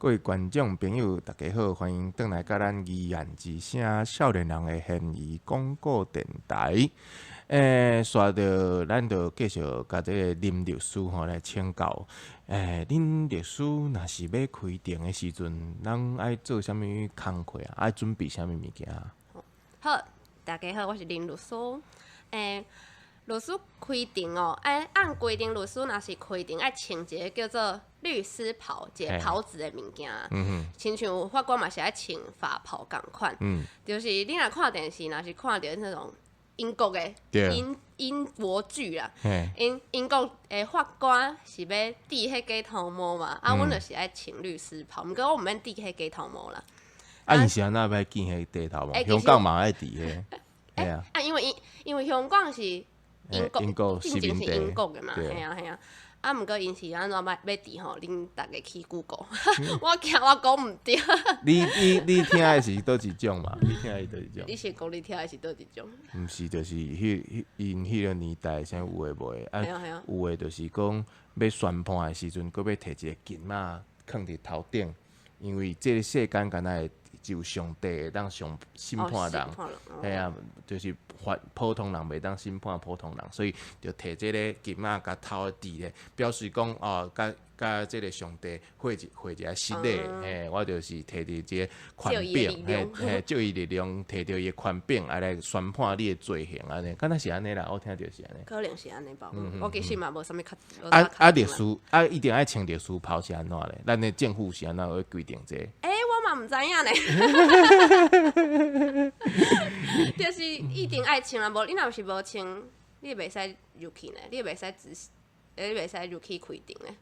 各位觀眾朋友，大家好，歡迎轉來佮咱議案之聲少年人的懸疑廣播電台。煞著咱就繼續共這个林律師吼來請教。恁律師若是欲開庭的時陣，咱愛做啥物工課啊？愛準備啥物物件？好，大家好，我是林律師。律師開庭哦，按規定，律師若是開庭愛穿一个叫做律師袍，一个袍子的物件。親像法官嘛是愛穿法袍仝款。就是你若看電視，若是看著那種英國的英國劇啦，英國的法官是欲戴彼假頭毛嘛，啊，阮就是愛穿律師袍，毋過我毋免戴彼假頭毛啦。啊，𪜶是按怎欲見彼假頭毛？香港嘛愛戴彼个，啊。啊，因為香港是英國，英國進前是英國的嘛，嘿啊嘿啊。啊，毋過𪜶是按怎欲戴吼？恁逐家去 Google，我驚我講毋著。你聽的是佗一種嘛？你聽的是佗一種？你是講你聽的是佗一種？毋是，就是彼彼𪜶彼个年代，啥有的無的啊？有的就是講欲宣判的時陣，閣欲提一個金仔囥佇頭頂，因為這个世間敢若會只有上帝會當上審判人，嘿啊，就是法普通人袂當審判普通人，所以就提這个金仔共頭戴咧，表示講哦，共共這个上帝會一個失禮，嘿，我就是提著這个權柄，嘿，嘿，借伊力量，提著伊的權柄，來宣判你的罪行按呢，敢若是按呢啦，我聽著是按呢。可能是按呢吧，我其實嘛無啥物較。啊啊，律師啊，一定愛穿律師袍是按怎咧？咱的政府是按怎會規定這個？我嘛毋知影咧，就是一定愛穿啊，無你若是無穿，你袂使入去呢，你袂使只，你袂使入去開庭呢。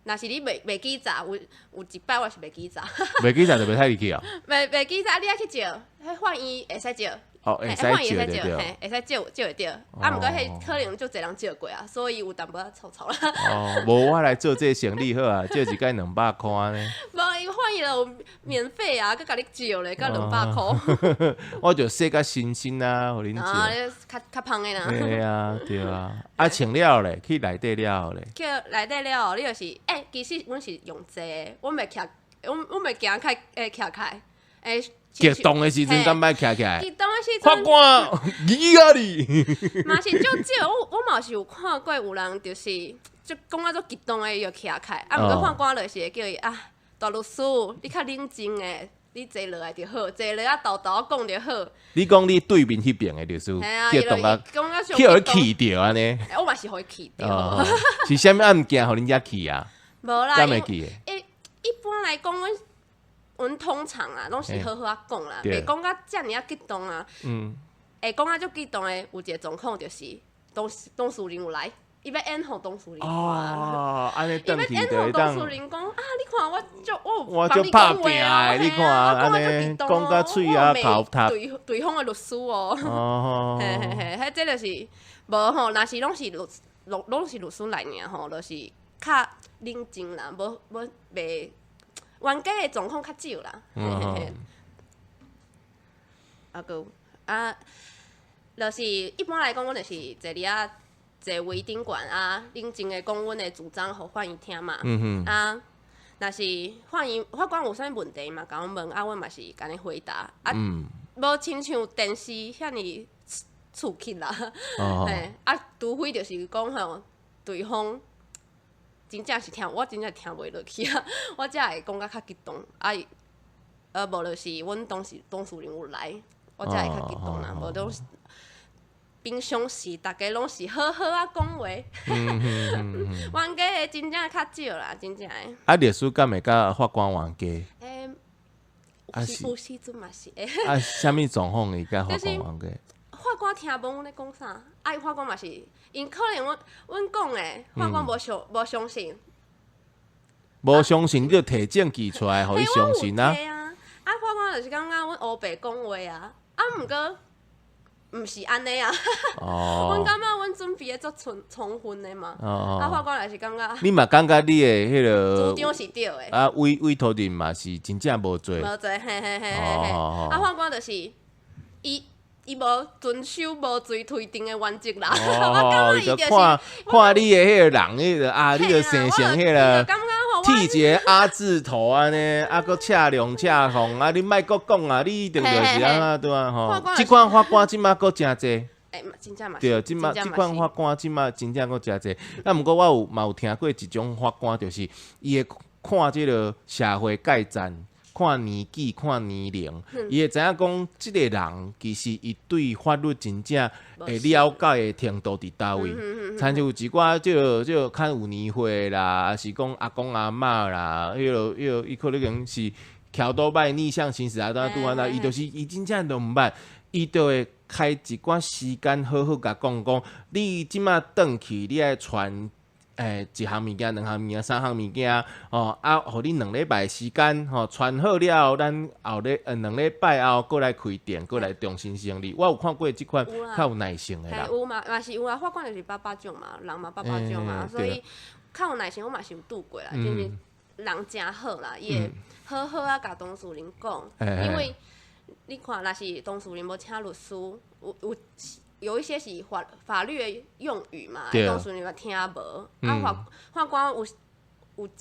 若是你袂記查，有一擺我是袂記查。袂記查就袂使入去哦。袂記查，你愛去借，彼法院會使借。哦，會使借對。嘿，會使借借會著。啊，毋過彼可能足濟人借過啊，所以有淡薄仔臭臭啦。哦，無我來做這个生意好啊，借一擺200箍按呢。無，伊法院就免費啊，閣共你借咧，閣200箍。我就洗甲新新啊，予恁借。啊，較較芳的啦。對啊，對啊。啊，穿了咧，去內底了後咧。去內底了後，你就是其實阮是用坐的，阮袂徛，阮袂行開，徛開，激動的時陣，敢欲徛起來？激動的時陣，法官，你啊你！嘛是足少，我嘛是有看過有人就是就講甲足激動的，伊就徛起來，啊，毋過法官就是會叫伊啊，大律師，你較冷靜的，你坐落來就好，坐落來沓沓講就好。你講你對面彼邊的律師，激動啊，去予伊氣著按呢？我嘛是予伊氣著。是啥物案件予恁遮氣啊？無啦，敢會記一般來講，阮通常啊，攏是好好仔講啦，袂講甲遮爾仔激動啊。會講甲足激動的，有一个狀況就是當事人有來，伊欲演予當事人看。哦，按呢伊欲演予當事人講啊！你看我足我有足拍拚的，你看按呢講甲喙仔口窒。對方的律師哦。嘿嘿嘿，彼這就是無吼，若是攏是律師來爾吼，就是較冷靜啦，無無袂。冤家的狀況較少啦，嘿嘿嘿。啊，閣啊，就是一般來講，阮就是坐佇遐坐位頂懸啊，冷靜的講阮的主張，予法院聽嘛。啊，若是法院法官有啥物問題嘛，共阮問，啊，阮嘛是共伊回答。啊，無親像電視遐爾刺激啦。嘿，啊，除非就是講吼，對方。真正是聽，我真正聽袂落去啊！我才會講甲較激動，啊，無就是阮當事人有來，我才會較激動啦。無攏平常時，逐家攏是好好仔講話，冤家的真正較少啦，真正的。啊，律師敢會佮法官冤家？有時陣嘛是會。啊，啥物狀況會佮法官冤家？法官聽無阮咧講啥，啊，法官嘛是，𪜶可能阮講的，法官無相信，無相信，你就提證據出來，予伊相信啊。啊，法官就是感覺阮烏白講話啊，啊，毋過毋是按呢啊。阮感覺阮準備的足充分的嘛。啊，法官也是感覺。你嘛感覺你的彼个主張是對的。啊，委託人嘛是真正無罪。無罪，嘿嘿嘿嘿嘿。啊，法官就是伊。伊無遵守無罪推定的原則啦。哦，伊就看看你的彼个人，彼个啊，你就生成彼个。感覺吼，剃一个阿字头按呢，啊，閣赤龍赤鳳啊，你莫閣講啊，你一定就是按怎對啊吼。這款法官這馬閣誠濟。欸，真正嘛。對，這馬這款法官這馬真正閣誠濟。啊，毋過我有嘛有聽過一種法官，就是伊會看這个社會蓋層。看年紀、看年齡，伊會知影講，這个人其實伊對法律真正會了解的程度佇佗位。親像有一寡這个較有年歲啦，抑是講阿公阿嬤啦，彼个伊可能是橋多擺逆向行駛啊，拄按怎，伊就是伊真正都毋捌，伊就會開一寡時間好好共講講，你這馬轉去，你愛傳。一項物件、兩項物件、三項物件，吼啊，予你2禮拜時間，吼傳好了後，咱後禮2禮拜後閣來開庭，閣來重新審理。我有看過這款較有耐性的人。有嘛，嘛是有啊，法官就是百百種嘛，人嘛百百種啊，所以較有耐性，我嘛是有拄過啦，就是人誠好啦，伊會好好啊，共當事人講，因為你看，若是當事人無請律師，有一些是法律的用語嘛，當事人嘛聽無。啊法官有一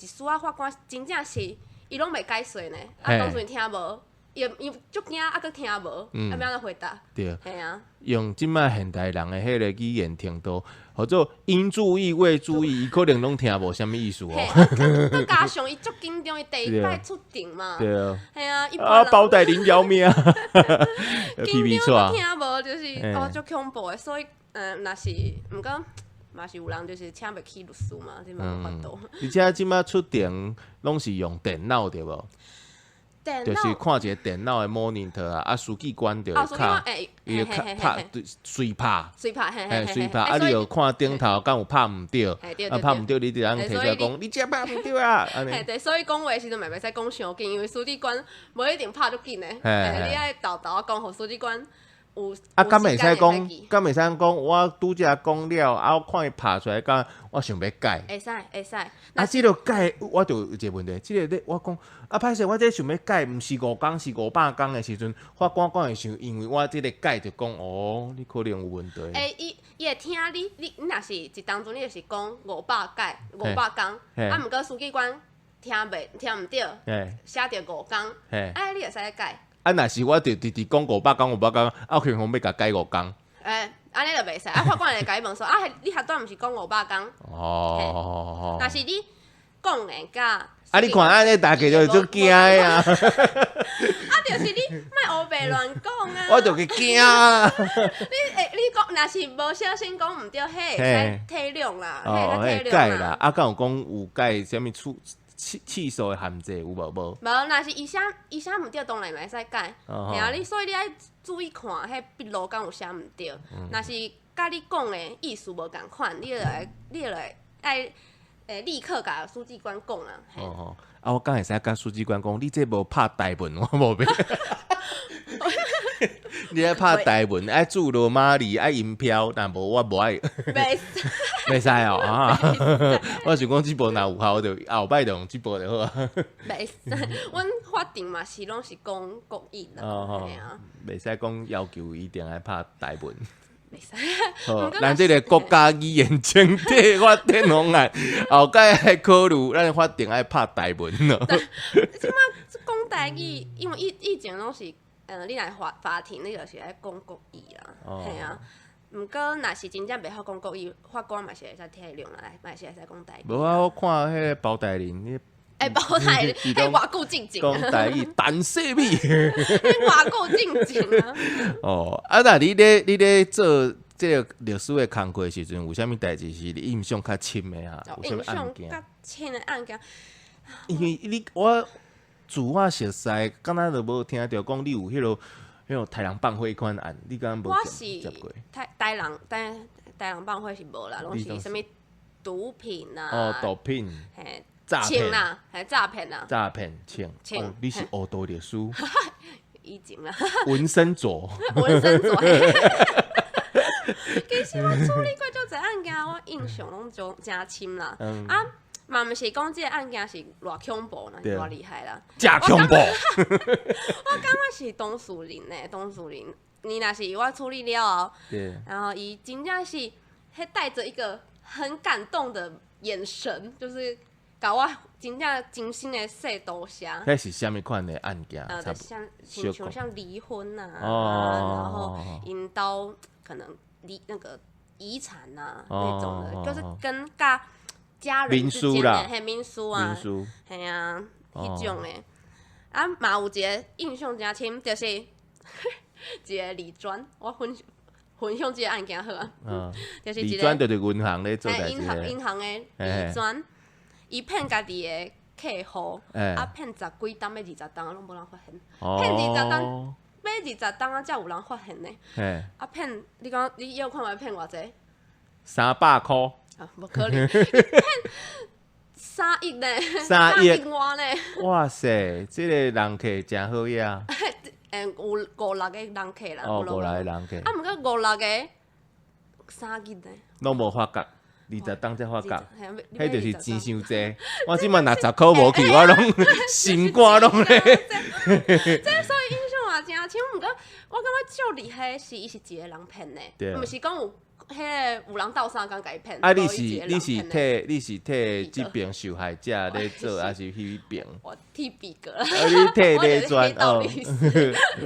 絲仔法官真正是伊攏袂解說呢，啊當事人聽無，伊足驚啊，閣聽無，啊欲按怎回答？對，嘿啊。用這擺現代人的彼个語言程度，號做應注意未注意，伊可能攏聽無啥物意思哦。閣加上伊足緊張，伊第一擺出庭嘛。對啊。嘿啊，啊，包大人饒命。緊張聽無就是哦，足恐怖的，所以若是毋過嘛是有人就是請袂起律師嘛，這嘛無法度。而且這擺出庭攏是用電腦對無？就是看一个電腦的 monitor 啊，啊，書記官就會敲，伊就拍隨拍，隨拍，嘿，隨拍，啊，你就看頂頭敢有拍毋對，啊，拍毋對，你就通提出來講，你這拍毋對啊，嘿，對，所以講話時陣嘛袂使講傷緊，因為書記官無一定拍足緊的，你愛沓沓仔講，予書記官有。啊，敢會使講，敢會使講，我拄才講了，啊，我看伊拍出來，敢我想欲改。會使，會使。啊，這个改，我就有一个問題，這个咧，我講，啊，歹勢，我這想欲改，毋是5工，是500工的時陣，法官敢會想，因為我這个改就講，哦，你可能有問題。欸，伊會聽你，你若是一當陣，你就是講500改500工，啊，毋過書記官聽袂聽毋著，寫著5工，啊，你會使改。啊，若是我就直直講500工500工，啊，可能欲共改5工。欸，按呢就袂使，啊，法官會共你問說，啊，你頭拄毋是講500工？哦。若是你講的佮，啊，你看按呢，大家就足驚的啊。啊，就是你莫烏白亂講啊。我就會驚啊。你會，你講，若是無小心講毋對，彼會使體諒啦，彼會使體諒啦。改啦，啊，敢有講有改啥物處？次數的限制有無？無。無，若是伊寫伊寫毋對，當然嘛會使改。嘿啊，你所以你愛注意看，彼筆錄敢有寫毋對。若是佮你講的意思無仝款，你就愛立刻共書記官講啊。哦啊，我敢會使共書記官講，你這無拍台文，我無欲。你愛拍台文，愛注羅馬字，愛音標，但無我無愛。袂使。袂使哦，啊！我想講這部若有效，我就後擺就用這部就好啊。袂使，阮法庭嘛是攏是講國語啦，嘿啊。袂使講要求一定愛拍台文。袂使。好，咱這个國家語言整體發展方案，後蓋愛考慮，咱法庭愛拍台文咯。這擺講台語，因為以前攏是，你來法庭，你就是愛講國語啦，嘿啊。毋過，若是真正袂曉講國語，法官嘛是會使體諒啦，嘛是會使講台語。無啊，我看彼个包大人，欸，包大人，彼偌久進前講台語，陳世美，彼偌久進前啊。哦，啊，那你咧做這个律師的工課的時陣，有啥物代誌是你印象較深的啊？有啥物案件？印象較深的案件，因為你我自我熟似，敢若就無聽著講你有彼个殺人放火款案，你敢無接過？我是殺人放火是無啦，攏是啥物毒品啊？哦，毒品，嘿，詐騙啦，嘿，詐騙啦，詐騙，槍，哦，你是黑道律師，以前啦，紋身族，紋身族。其實我處理過足濟案件，我印象攏足誠深啦。啊，嘛毋是講這個案件是偌恐怖啦，偌厲害啦。誠恐怖。我感覺是當事人呢，當事人，你若是我處理了後，然後伊真正是彼帶著一個很感動的眼神，就是共我真正真心的說多謝。彼是啥物款的案件？就像親像像離婚啊，然後𪜶兜可能離那個遺產啊那種的，就是跟佮家人之間的彼民事啊，嘿啊，彼種的。啊，嘛有一个印象誠深，就是一个理專，我分享這個案件好啊。就是理專就是銀行咧做代誌。銀行的理專，伊騙家己的客戶，啊騙十幾冬欲20冬攏無人發現，騙20冬，欲20冬啊，才有人發現呢。啊騙，你講你有看覓騙偌濟？ 300箍。啊，無可能，騙3億呢， 3億外呢。哇塞，這個人客誠好額。有五六個人客啦。哦，五六個人客。啊，毋過五六個3億呢。攏無發覺，20冬才發覺，彼就是錢傷濟。我這擺若10箍無去，我攏心肝攏咧。這所以印象嘛誠深，毋過我感覺足厲害的是，伊是一個人騙的，毋是講有彼個有人鬥相共共伊騙。啊，你是替這邊受害者咧做，還是彼邊？我替被告。啊，你替理專哦，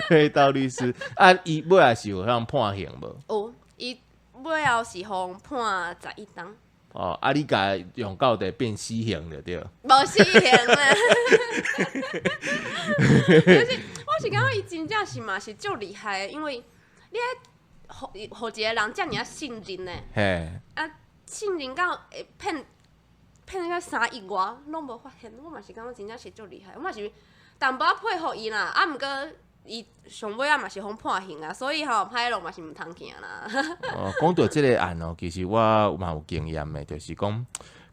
黑道律師。啊，伊尾仔是有通判刑無？有，伊尾後是予判11冬。哦，啊，你共用到底變死刑就對。無死刑啦。就是我是感覺伊真正是嘛是足厲害的，因為你愛予予一個人遮爾仔信任呢。啊，信任到會騙到3億外，攏無發現，我嘛是感覺真正是足厲害，我嘛是淡薄仔佩服伊啦。啊，毋過伊上尾仔嘛是予判刑啊，所以吼歹路嘛是毋通行啦。哦，講到這個案哦，其實我嘛有經驗的，就是講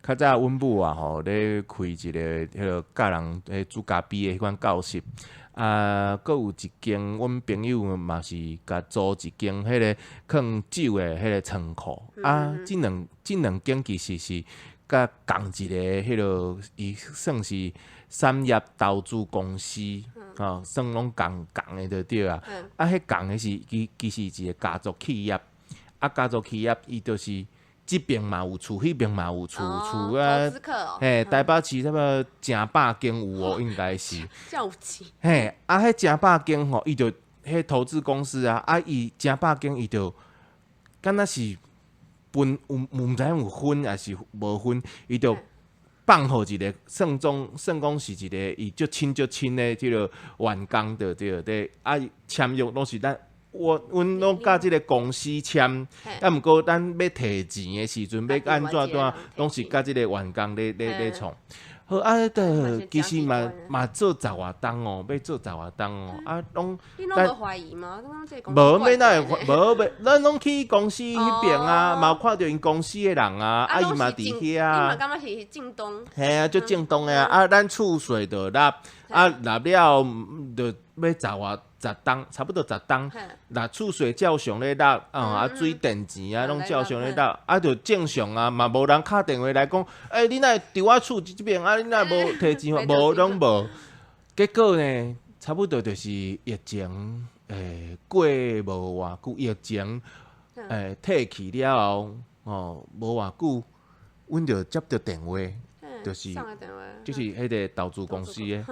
較早阮母啊吼咧開一個彼個教人彼煮咖啡的彼款教室。啊，閣有一間，阮朋友嘛是共租一間彼個囥酒的彼個倉庫。啊，這兩間其實是佮仝一個彼個，伊算是產業投資公司，吼，算攏仝仝的就對啊。啊，彼仝的是其實一個家族企業，啊，家族企業伊就是這邊嘛有厝，彼邊嘛有厝，厝啊，嘿，台北市差不多成百間有哦，應該是。遮有錢。嘿，啊，彼成百間吼，伊就彼投資公司啊，啊，伊成百間伊就敢若是分有毋知影有分抑是無分，伊就放予一個算總算講是一個伊足親足親的這個員工就對對，啊，簽約攏是咱。我阮攏佮這個公司簽，啊，毋過咱欲提錢的時陣，欲按怎怎，攏是佮這個員工咧創。好啊，著其實嘛做十外冬哦，欲做十外冬哦，啊，攏。你攏無懷疑嗎？無，欲哪會無欲，咱攏去公司彼邊啊，嘛有看著𪜶公司的人啊，啊，伊嘛佇遐啊。你嘛感覺是正當？嘿啊，足正當的啊！啊，咱厝稅就納，啊，納了就欲十外十冬，差不多十冬，納厝稅照常咧納，啊，水電錢啊，攏照常咧納，啊，就正常啊，嘛無人敲電話來講，欸，你哪會佇我厝這邊啊？你哪無提錢？無，攏無。結果呢，差不多就是疫情，過無偌久，疫情，退去了後，哦，無偌久，阮就接著電話，就是彼個投資公司的，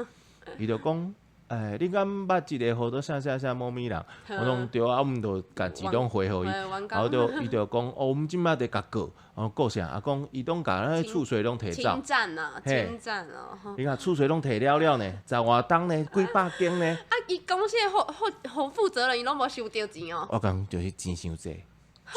伊就講。欸，你敢捌一個號做啥啥啥某物人？我講對啊，阮就共錢攏匯予伊，然後就伊就講，哦，阮這擺佇共告，哦，告啥？啊，講伊攏共咱厝稅攏提走，侵佔啊，侵佔哦。你看厝稅攏提了了呢，十外冬呢，幾百間呢。啊，伊公司的負責人，伊攏無收著錢哦。我講就是錢傷濟。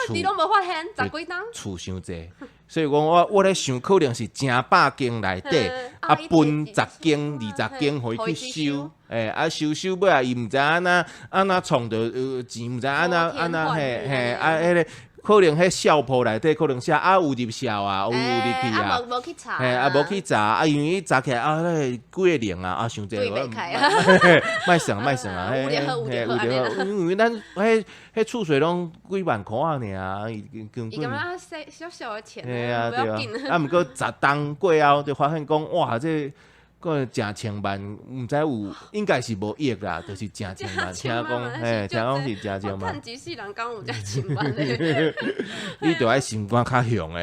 你攏無發現十幾冬？厝傷濟，所以講我咧想，可能是成百間內底，啊分十間、20間予伊去收，欸，啊收收尾仔伊毋知按怎按怎創著錢，毋知按怎按怎嘿嘿，啊彼个可能彼數簿內底可能寫啊有入數啊，有入去啊，無去查，嘿啊無去查，啊因為伊查起來啊，彼個幾個零啊，啊傷濟，莫算莫算啊，嘿，嘿，有著好，因為咱彼厝稅攏幾萬箍仔爾，伊根本。伊感覺細小小的錢，嘿啊對啊，啊毋過十冬過後就發現講，哇這閣成千萬，毋知有應該是無億啦，就是成千萬。聽講，嘿，聽講是成千萬。趁一世人敢有這千萬咧？你著愛心肝較雄的。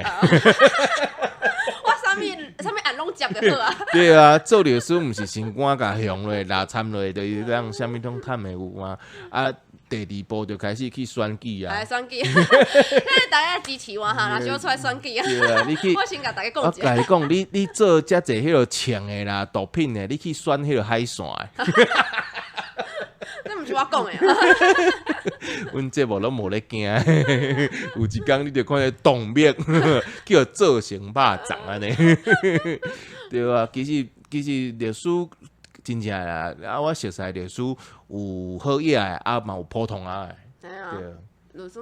我啥物啥物案攏接就好啊。對啊，做律師毋是心肝共雄落，拉參落，就是讓啥物攏趁會有啊。啊，第二步就開始去選舉啊。來選舉，大家支持我哈，若是我出來選舉啊。對啊，你去，我先共大家講。我共你講，你做遮濟彼個槍的啦、毒品的，你去選彼個海線的。這毋是我講的。阮節目攏無咧驚，有一工你就看見動脈叫做成肉粽按呢。對啊，其實律師真正啦，啊，我熟似律師有好額的，啊嘛有普通仔的。對啊，律師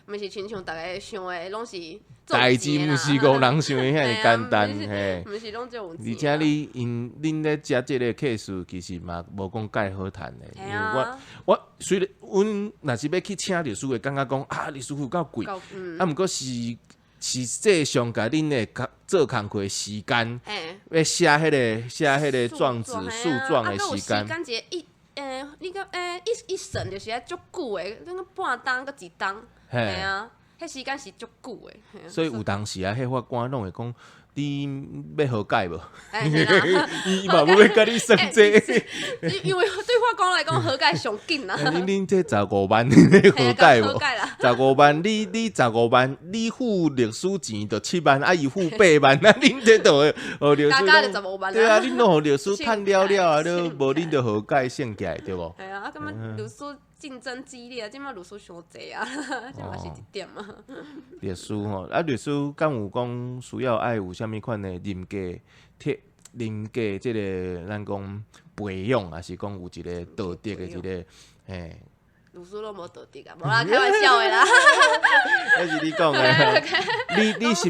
毋是親像逐家想的，攏是代誌毋是講人想的遐爾簡單嘿。毋是攏足有錢。而且你𪜶恁咧接這個 case，其實嘛無講蓋好趁的。因為我雖然阮若是欲去請律師，會感覺講啊，律師費夠貴。啊，毋過是實際上，共恁的做工課的時間，欲寫彼個狀子訴狀的時間。一你講一審就是愛足久的，那個半冬閣一冬，嘿啊，彼時間是足久的。所以有當時啊，彼法官攏會講，你欲和解無？伊嘛無欲共你算這個。因為對法官來講，和解上緊啊。恁這十五萬，你和解無？十五萬，你十五萬，你付律師錢就7萬，啊伊付8萬，啊恁這就會予律師。加加就十五萬。對啊，恁攏予律師趁了了啊，你無恁就和解算起來對無？係啊，啊感覺律師競爭激烈啊，這馬律師傷濟啊，這嘛是一點啊。律師吼，啊律師敢有講需要愛有啥物款的人格特人格？這個咱講培養，還是講有一個道德的一個嘿？律師攏無道德啊，無啦，開玩笑的啦。彼是你講的，你是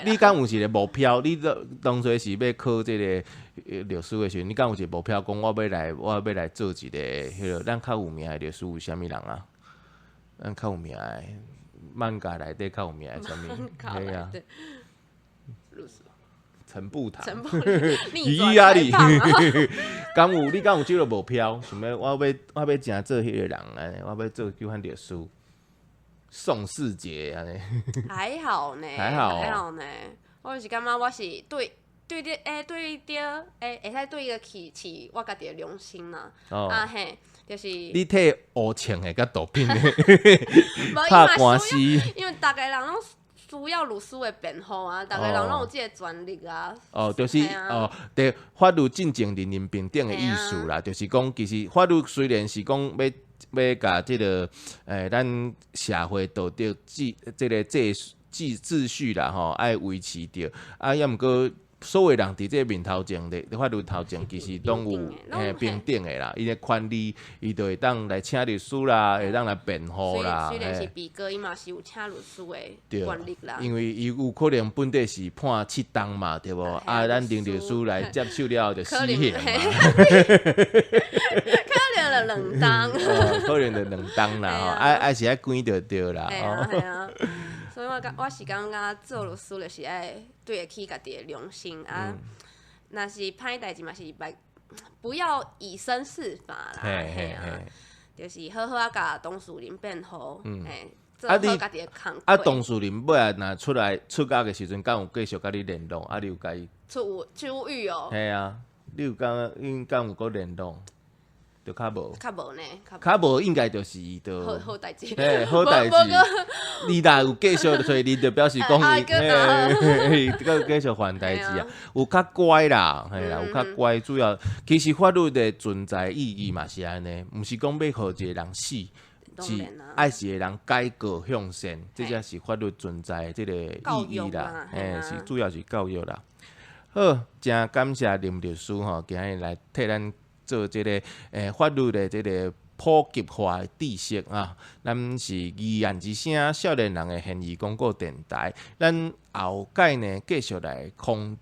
你敢有一個目標？你當初是欲考這個律師的時陣，你敢有一個目標？講我欲來做一個彼個咱較有名的律師有啥物人啊？咱較有名的，漫画內底較有名的啥物？嘿啊，陳步堂，伊阿里，敢有你敢有這個目標？想欲我欲誠做彼個人按呢，我欲做這款律師，宋世傑按呢？還好呢，還好還好呢。我是感覺我是對對著對著會使對得起我家己的良心啦。啊嘿，就是你替烏槍的佮毒品的拍官司，因為逐个人攏需要律師的辯護啊，逐个人攏有這個權利啊。哦，就是哦，對，法律進前人人平等的意思啦，就是講其實法律雖然是講欲共這個咱社會道德秩這個秩序啦吼，愛維持著，啊，抑毋過所有人佇這個面頭前的法律頭前，其實攏有嘿平等的啦。伊的權利，伊就會當來請律師啦，會當來辯護啦。雖然是被告，伊嘛是有請律師的權利啦。因為伊有可能本底是判7冬嘛，對無？啊，咱林律師來接手了後就死刑嘛。可能就2冬。可能就2冬啦，吼，啊是愛關就對啦。嘿啊，嘿啊。所以我是感覺做律師就是愛對得起家己的良心啊。若是歹代誌嘛是袂不要以身試法啦，嘿啊，就是好好仔共當事人辯護，嘿，做好家己的工課。啊，當事人尾仔若出來出獄的時陣，敢有繼續共你聯絡？啊，你有共伊出獄哦？嘿啊，你有感覺𪜶敢有閣聯絡？就較無，較無呢，較無應該就是伊就好好代誌，嘿，好代誌。你若有繼續揣你，就表示講伊，嘿，閣繼續犯代誌啊。有較乖啦，嘿啦，有較乖。主要其實法律的存在意義嘛是按呢，毋是講欲予一個人死，是愛一個人改過向善，這才是法律存在的這個意義啦。嘿，是主要是教育啦。好，誠感謝林律師吼，今日來替咱做這個法律的這個普及化的知識啊。咱是議案之聲少年人的懸疑廣播電台，咱後蓋呢繼續來空中。